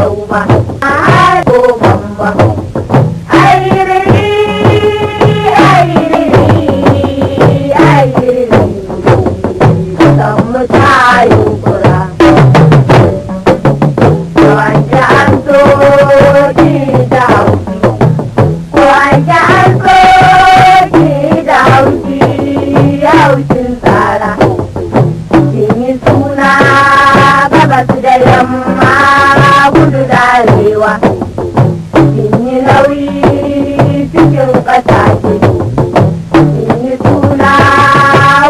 Yau ba har ko bamba airiri airiri airiri san mu ta yunkura wanda an so ki da hauki wanda an so ki da hauki haushin tsara kin yi suna gabas da yamma kudu da arewa kin yi nauyi cikin ƙasashe kin yi suna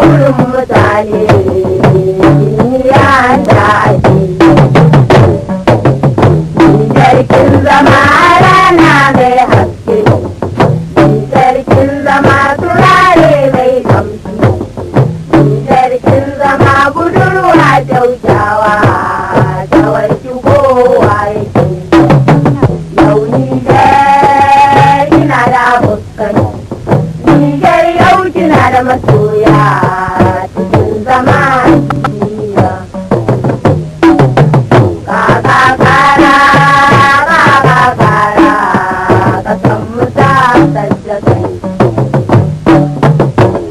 wurin mutane kin yi yanda ake Nijar kin zama rana mai haske Nijar kin zama turare mai kamshi Nijar kin zama budurwa kyaukyawa shawarki kowa yake Yau Nijar kina da abokai Nijar yau kina da masoya cikin zaman duniya Kaka kara kaka kara kasan mu ta sajjakai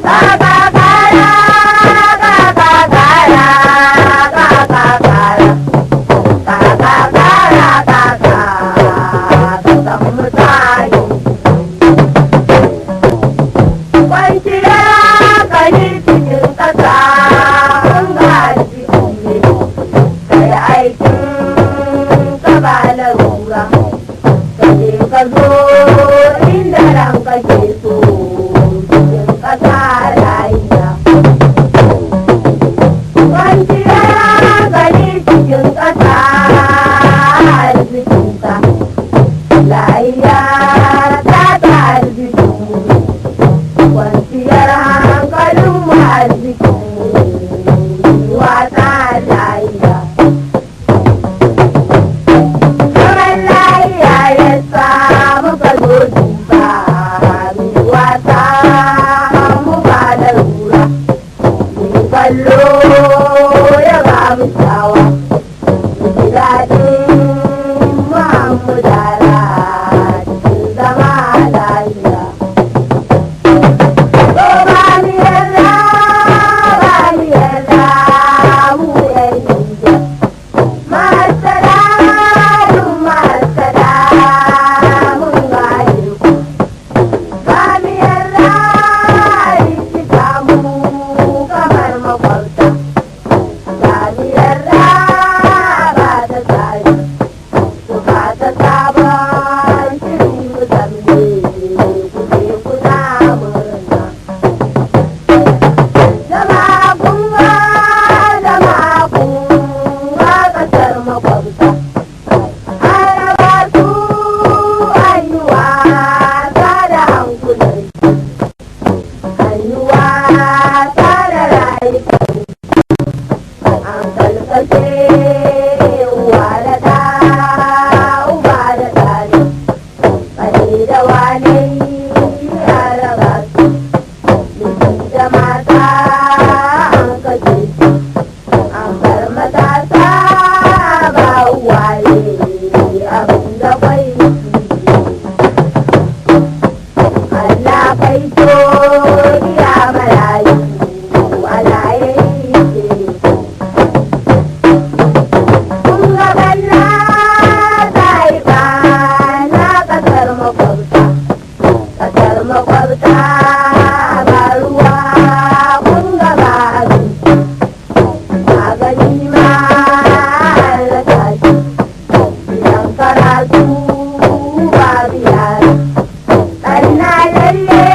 Kaka kara kaka kara kaka kara kaka kara kaka kasan mu ta yi Kwanciya hankali cikin ƙasa kun ga arziki ne kai aikin ka ba larura ka je ka zo inda ranka ke so cikin ƙasa lafiya Kwanciya hankali cikin ƙasa arzikinka lafiya ta ta arzikinmu kwanciyar hankalin mu arzikinmu wata lafiya Zaman lafiya ya sa muka zo duba mu wasa mu ba larura mu kallo ya ba mu shawa mu ji daɗin mu dara cikin zama lafiya. To ba mu yarda ba mu yarda mu 'yan Nijar. Masaladun masala mun gane ku. Ba mu yarda rikita mu kamar makwabta. Ba mu yarda ba ta tsari. Ku ba ta sabon shiri mu zamne ku je kuna murna. Jama'a kun ga jama'a kun ga ƙasar makwabta. Araba su an yi wasa da hankulan an yi wasa da rayukan an kalkashe uwa da ɗa uba da ɗa ne ƙane da wane ya raba su miji da mata an kashe su an bar matasa ba uwaye abin da kwai Allah kai to iya marayu Allah ya yi kun ga balla ta yi na kasar makwabta kasar makwabta ba ruwa kun ga ba abinci magani ma an rasa shi idan karatu babu yara ɓanna lalle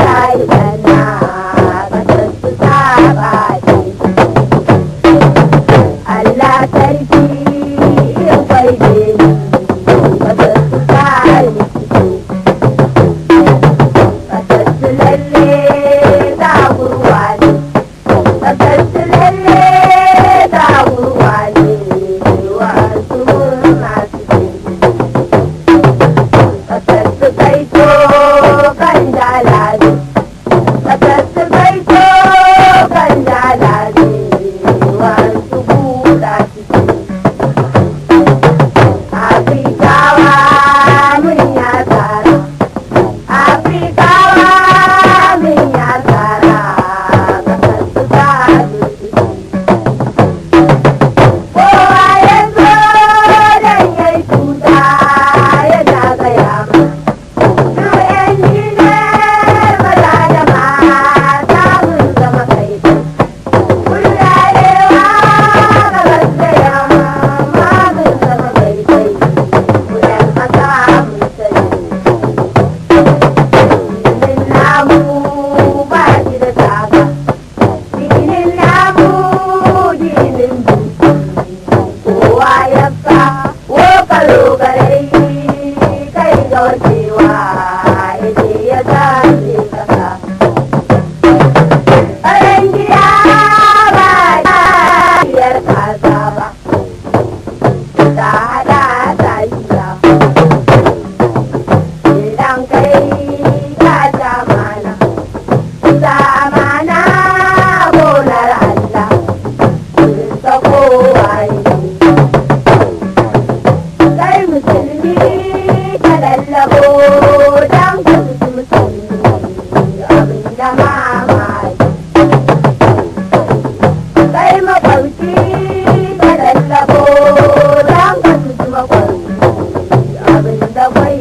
ta yi ɓanna ƙasar su ta ɓaci Allah sarki in kwai beni ƙasar su ta rikice ƙasar su lalle ta gurwane ƙasar su lalle ta gurwane wa'ansu murna suke. Toshewa ita ya zace kasa. Tsaron gida ba biyar kasa ba, ta hada ta shiga. Idan kai ka ta mana, ta amana gonar Allah, ta kowa ne. Kai musulmi ka lallabo dan ka musulmi abin da mamaki. Kai makwabci ka lallabo dan ka makwabci abin da kwai.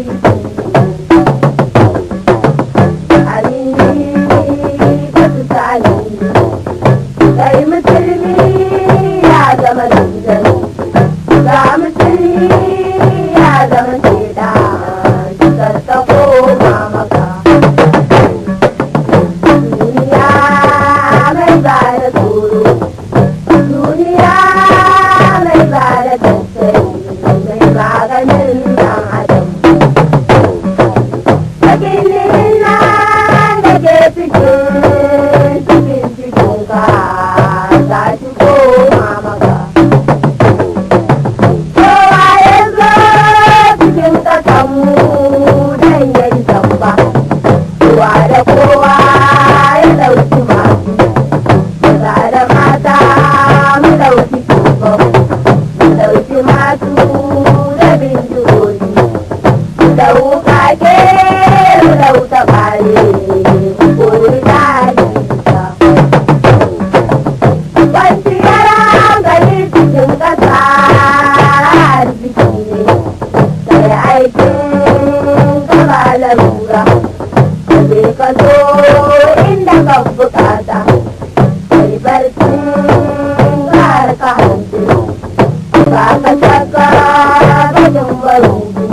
Amini ka tuta amini, kai musulmi ya zama dindin. Ga musulmi ya zama sheda, ta koma maka. Duniya mai ba da tsoro, duniya mai ba da tausayi, mai maganin dan adam. Bakin nan da ke cikin cikin cikinka, za shi koma maka. Kowa ya zo cikin ƙasanmu don ya yi zamba, kowa da kowa ya ɗauki masu, maza da mata mu ɗauki tuban, mu ɗauki masu da bindigogi, mu ɗau wukake, mu ɗau tabare, mu kori dalisa. Kwanciyar hankali cikin ƙasa arziki ne, sai aikin gaba larura, je ka zo inda ka bukata, kai barcin har ka hanci, ba ka shakka bajin barudu,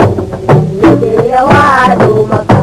yake yawa maka.